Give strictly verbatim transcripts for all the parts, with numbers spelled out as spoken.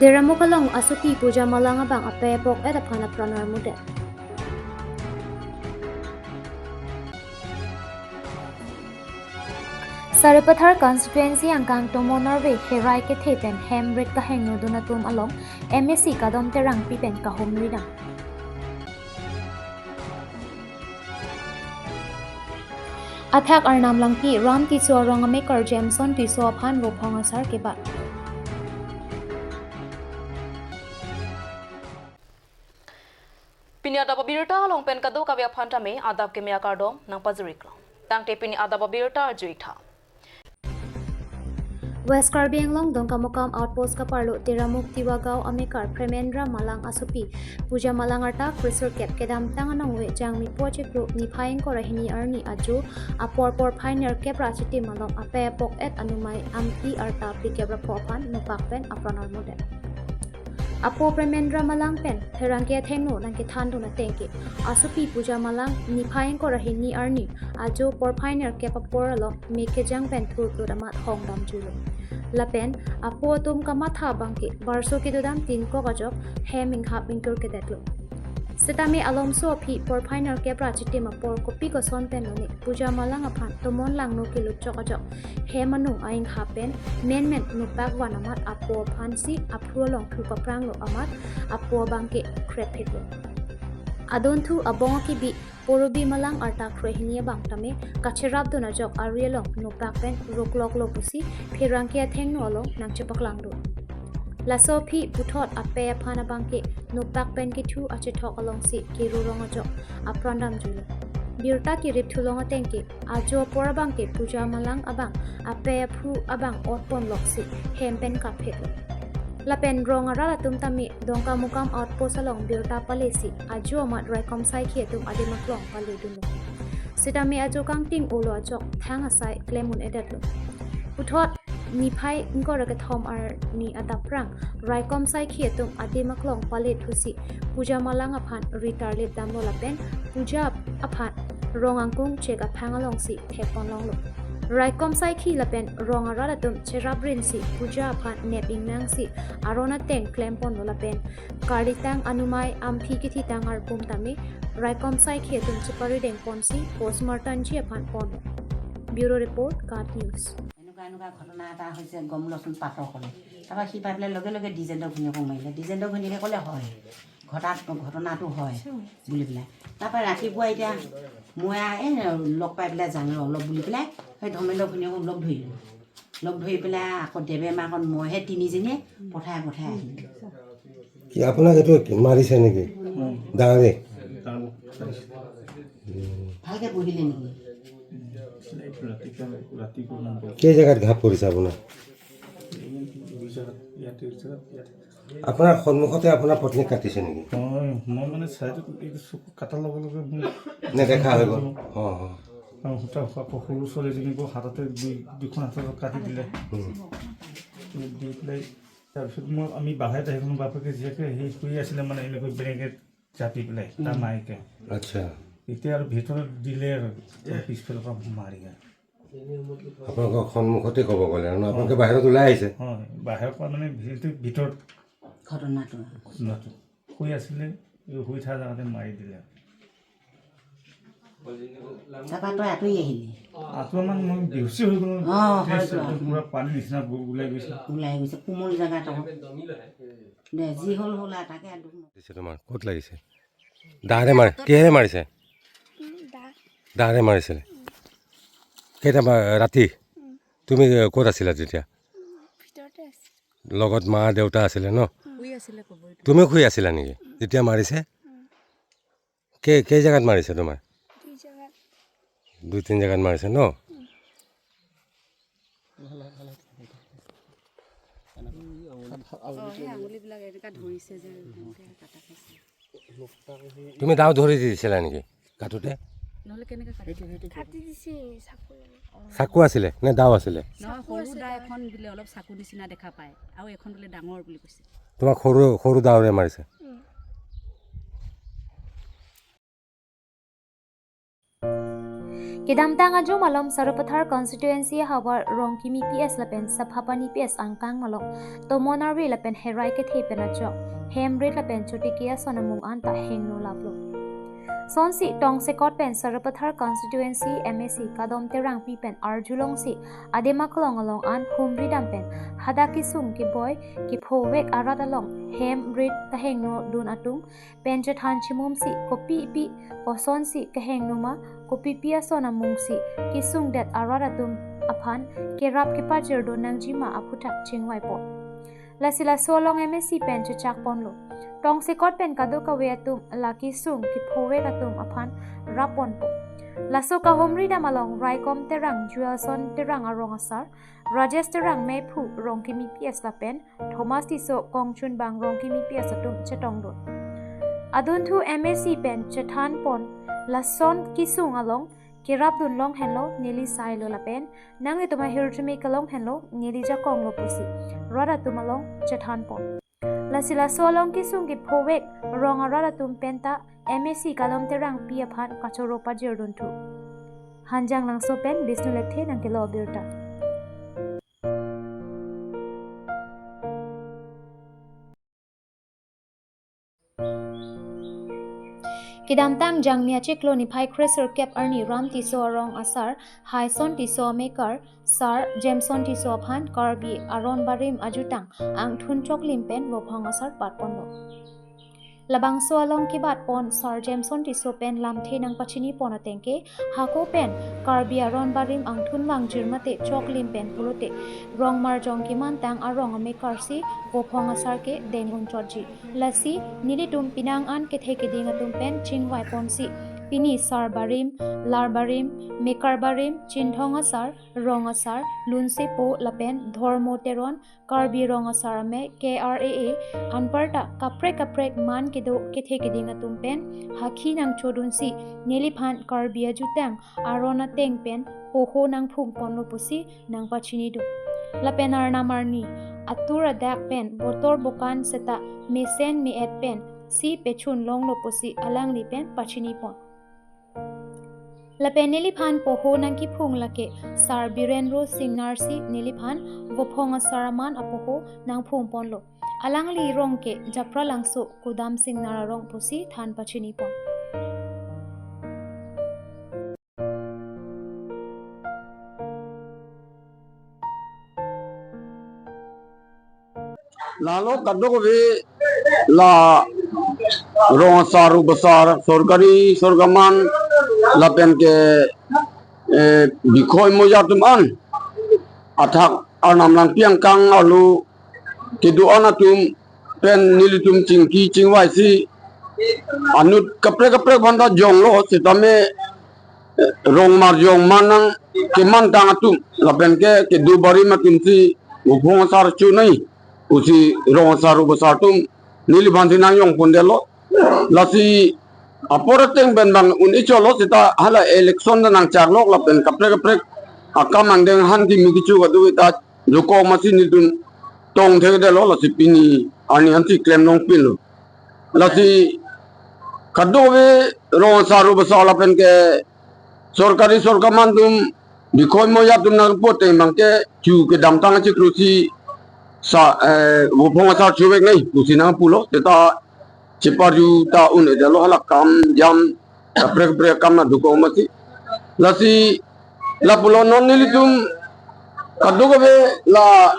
Deramuk along asopi Puja Malang abang apei apok-et aphan apran armudet. Sarupathar constituency angkang Tomon arve Herai kethe pen hem rit kahingno dun atum along M A C Kadom Terangpi pen kahumri dam. Athak Arnam Langpi, Ram Tisso arong amekar Jameson Tisso aphan vophong asar kebat. Pini adap abirta along pen kadokave aphan tame adap keme akardom nangpajirlo. Tangte pini adap abirta arjuitha. West Karbi Anglong Dongkamukam Outpost kaparlo Deramuk Tiwagaon amekar Premendra Malang asopi Puja Malang arta kresirkep kedamtang anong ve Jangmi po chiklo niphai ingkoi ra hini arni ajo apor porphai nerkep ra chitim along apei apok-et anumai amphi arta phlikep ra pho aphan nopak pen apran armudet. Apo Premendra Malang pen pherangke athengno nangkethan dun ateng ke asopi Puja Malang niphai ingkoi ra hini arni ajo porphai nerkep apor along mek kejang pen thurklut amat hong damjuilo. Lapen apo atum kamatha abang ke barso kedodam tin kok ajok hem inghap ingtur kedetlo. Setame alomso aphi porphai nerkep ra chitim apor kopi koson pen lone Puja Malang aphan Tomon langno kelut chok ajok hem anung a-inghap pen menmen nopak van amat apo aphansi aphru along thu papranglo amat apo abang ke khrepphitlo. Adunthu abong akibi Porobi Malang arta kre hini abang tame kacherap dun ajok ari along nopak pen rokloklo pusi pherangke athengno along nangchepaklang dun. Laso aphi puthot apei aphan abang ke nopak pen kethu achethok alongsi kerurong ajok apran damjuilo. Birta kerip thulong ateng ke ajo apor abang ke Puja Malang abang apei aphru abang otpon loksi hem pen kaphetlo. Lapen rong arat atum tame Dongkamukam Outpost along birta palesi ajo amat raikom saikhi atum adim aklong pale dunlo. Setame ajo kangting olo ajok thang asai klem un-edetlo. Puthot niphai ingkoi ra kethom arni adap prang raikom saikhi atum adim aklong pale thusi Puja Malang aphan ri tarlip damlo lapen Puja aphan rong angkung chek aphang alongsi thekpon longlo. Raikom saikhi lapen rong arat atum cherap rinsi Puja aphan nep ingnangsi aron ateng klemponlo lapen karlitang anumai amphi kethitang arpum tame raikom saikhi atum cheparidengponsi postmortem ji aphan ponlo. Bureau Report, GAT News. এনেকুৱা এনেকুৱা ঘটনা এটা হৈছে, গম লচোন পাতক ক'লে। তাৰপৰা সি পাই পেলাই লগে লগে দ্বিজেন্দ্ৰ ঘৈণীয়েকক মাৰিলে। দ্বিজেন্দ্ৰ ঘৈণীয়েকে ক'লে, "হয়, ঘটা-, ঘটনাটো হয়," বুলি পেলাই। তাৰপৰা ৰাতিপুৱা এতিয়া মই আ-, এই লগ পাই পেলাই যাওঁ অলপ বুলি পেলাই সেই ধৰ্মেন্দ্ৰ ঘৈণীয়েকক লগ ধৰিলোঁ। লগ ধৰি পেলাই আকৌ দেৱে মাকত মই সেই তিনিজনীয়ে পঠাই পঠাই আহিলোঁ। কি আপোনাক এইটো কি মাৰিছে নেকি? ডাঙৰে? ভালকৈ বহিলে নেকি? কেই জেগাত ঘাপ পৰিছে আপোনাৰ? আপোনাৰ সন্মুখতে আপোনাৰ পত্নীক কাটিছে নেকি? মই, মই মানে চাইডত এইটো চকু কাটাৰ লগে লগে মোৰ নেদেখা হৈ গ'ল। অ, অ। আৰু সূতা, আকৌ সৰু ছোৱালীজনীকো হাততে দুই, দুখন হাতত কাটি দিলে। উম। দি পেলাই তাৰপিছত মই, আমি বাহিৰত আহি কোনো বাপেকে জীয়েকে সেই শুই আছিলে মানে এনেকৈ ব্লেংকেট জাপি পেলাই, তাৰ মাকে। আচ্ছা। এতিয়া আৰু ভিতৰত দিলে আৰু পিছফালৰ পৰা মাৰি আৰু। আপোনালোকৰ সন্মুখতে ক'ব গ'লে আৰু ন? আপোনালোকে বাহিৰত ওলাই আহিছে? হয়, বাহিৰৰ পৰা মানে ভিতৰত, ভিতৰত ঘটনাটো। ঘটনাটো। শুই আছিলে, এই শুই থকা জেগাতে মাৰি দিলে। তাৰপৰা তই আঁতৰি আহিলি? আঁতৰা মানে মই বেহুচি হৈ গ'লো। অ, হয়, হয়। একদম পুৰা পানী নিচিনা ব-, ওলাই গৈছে। ওলাই গৈছে, কোমল জেগাত আকৌ। দে, যি হ'ল হ'ল আৰু, তাকে আৰু দুখ নকৰিবি। পিছে তোমাৰ ক'ত লাগিছে? দাৰে মাৰ-, কিহেৰে মাৰিছে? উম, দা। দাৰে মাৰিছিলে? কেইটা মা-, ৰাতি? উম। তুমি, এ, ক'ত আছিলা তেতিয়া? উম, ভিতৰতে আছিলো। লগত মা দেউতা আছিলে ন? উম। শুই আছিলে ক'ব এইটো। তুমি শুই আছিলা নেকি যেতিয়া মাৰিছে? উম। কে-, কেই জেগাত মাৰিছে তোমাৰ? দুই জেগাত। দুই তিন জেগাত মাৰিছে ন? উম। অ, সেই আঙুলিবিলাক এনেকা ধৰিছে যে, তেনেকে কাটা খাইছে। তুমি দাও ধৰি দিছিলা নেকি কাটোতে? নহ'লে কেনেকে কাটিব? কাটি দিছে চাকু। চাকু আছিলে নে দাও আছিলে? নহয়, চাকু সৰু আছিলে। দা এখন বোলে অলপ চাকু নিচিনা দেখা পায়, আৰু এখন বোলে ডাঙৰ বুলি কৈছে। তোমাক সৰু, সৰু দাওৰে মাৰিছে? উম। Kedamtang ajum alom Sarupathar constituency havar Rongkimi P S lapen Saphapani P S angkang along tomon arve lapen herai kethe pen ajok hem rit lapen chotiki ason amung an ta hengno laplo. Sonsi tongsekot pen Sarupathar constituency M A C Kadom Terangpi pen arjulongsi adim aklong along an humri dam pen hadak kesung keboi kephovek arat along hem rit kahengno dun atum pen chethan chimumsi kopipi kosonsi kahengno ma kopipi ason amungsi kesungdet arat atum aphan kerap kepajir dun nangji ma aphuthak chingvaipo. Lasi laso along M A C pen chechak ponlo. Tongsekot pen kadokave atum la kesung kephovek atum aphan rap ponpo. Laso kahumri dam along Raikom Terang, Joelson Terang arong asar, Rajesh Terang mephu Rongkimi P S lapen Thomas Tisso kongchunbang Rongkimi P S atum chetongdun. Adunthu M A C pen chethan pon lason kesung along kerap dun long henlo neli sailo lapen nanglitum ahirjume kelong henlo neli jakong lo pusi rat atum along chethan pon. Lasi laso along kesung kephovek rong arat atum penta M A C Kadom Terangpi aphan kachoro pajir dunthu. Hanjanglangso pen Bishnu Lekthe nangkelo abirta. Kedamtang Jangmi achiklo niphai kre sirkep arni Ram Tisso arong asar, Haison Tisso amekar, Sar Jameson Tisso aphan Karbi aron barim ajutang angthun choklim pen vophong asar patponlo. Labangso along kebat pon Sar Jameson Tisso pen lamthe nangpachini pon atengke, hako pen Karbi aron barim angthun vangjir mate choklim pen pulote rong marjong kemantang arong amekarsi vophong asar ke deng unchotji. Lasi nelitum penang an kethe keding atum pen chingvai ponsi pini Sar barim, Lar barim, Mekar barim, Chinthong asar, Rong asar, Lunsepo lapen Dhormo Teron, Karbi Rong Asar Amek, K R A A, anparta kaprek kaprek man kedo kethe keding atum pen hakhi nangchodunsi neliphan Karbi ajutang aron ateng pen poho nangphung ponlo pusi nangpachini dun. Lapen arnam arni atur adak pen botor bokan seta mesen me-et pensi pechun longlo pusi alangli pen pachini pon. Lapen neliphan poho nangkiphung lake Sar Birenro Singnar si neliphan vophong asar aman apoho nangphung ponlo. Alangli rong ke Japralangso Kudam Singnar arong pusi than pachini pon. Lalo kadokave la rong asar, rubasar, sorkari sorkaman lapen ke, eh, bikhoi moja atum an athak arnam langpi angkang arlo kedo-an atum pen nelitum chingki chingvaisi anut kaprek kaprek aphanta jonglo sitame, eh, rong marjong man nangkemantang atum lapen ke kedo barim atumsi vophong asar chonai pusi rong asar rubasar atum neliphansi nangjong pondetlo. Lasi apor ateng pen bang un-e cholo seta hala election ta nangchaklok lapen kaprek kaprek akam angdeng han kimi kichu kadu ta joko masi nelitum tong thekdetlo, lasi pini arni ansi klem longpinlo. Lasi kadokave rong asar rubasar lapen ke sorkari sorkaman atum bikhoi moja atum nangpoteng bang ke chu kedamtang achiklo si sa, eh, vophong asar chovek nai pusi nangpulo, seta cheparju ta un-edetlo hala kam jam kaprek kaprek akam nangdukong masi. Lasi lapulo non nelitum kadokave la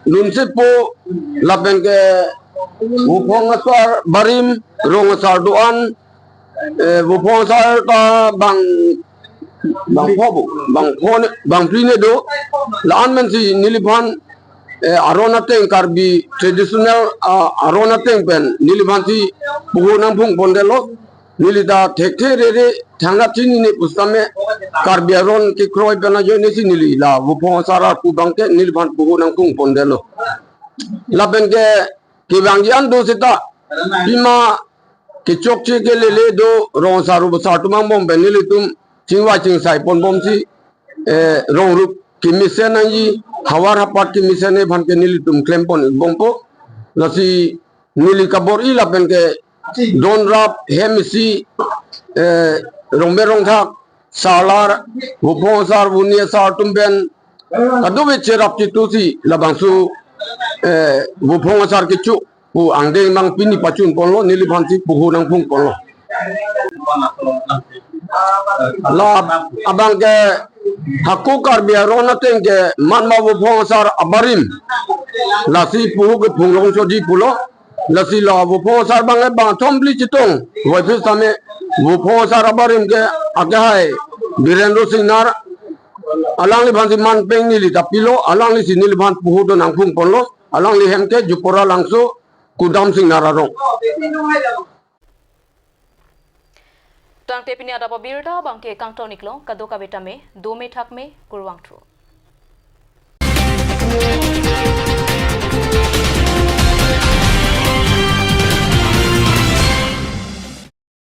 Lunsepo lapen ke vophong asar barim, rong asar do-an, eh, vophong asar ta bang, bang pho bo, bang pho ne, bang phli ne do, la-an pensi neliphan, eh, aron ateng Karbi traditional, ah, aron ateng pen neliphansi poho nangphung pondetlo. Neli ta thekthe rere thangnat chinine pusitame Karbi aron kekroi pen ajoinesi neli la vophong asar arpu bang ke neliphan poho nangphung pondetlo. Lapen ke kevangji an do seta pima kechokche kelele do rong asar rubasar atum angbong pen nelitum chingvai chingsai ponbomsi, eh, rong rup kemesen nangji, havar hapat kemesen aphan ke nelitum klem pon ikbompo. Lasi neli kabor-i lapen ke don rap hem isi, eh, rongbe rongthak sarlar, Vophong asar, Vuni asar atum pen kadokave cherap chetu si labangso, eh, Vophong asar kecho pu angdeng mang pini pachun ponlo, neliphan si puhu nangphung ponlo. La abang ke hako Karbi aron ateng ke manma Vophong asar abarim. Lasi puhu ke phunglong chodi pulo. Lasi la Vophong asar abang ke bang thom phli chetong. Voiphit same Vophong asar abarim ke akehai Birendra Singnar, alangliphan si man peng neli ta pilo, alangli si neliphan puhu do nangphung ponlo, alangli hem ke Jupora Langso, Kudam Singnar arong. Tangte pini adap abirta abang ke kangton iklo, kadokave tame dome thakme, kurvangthu.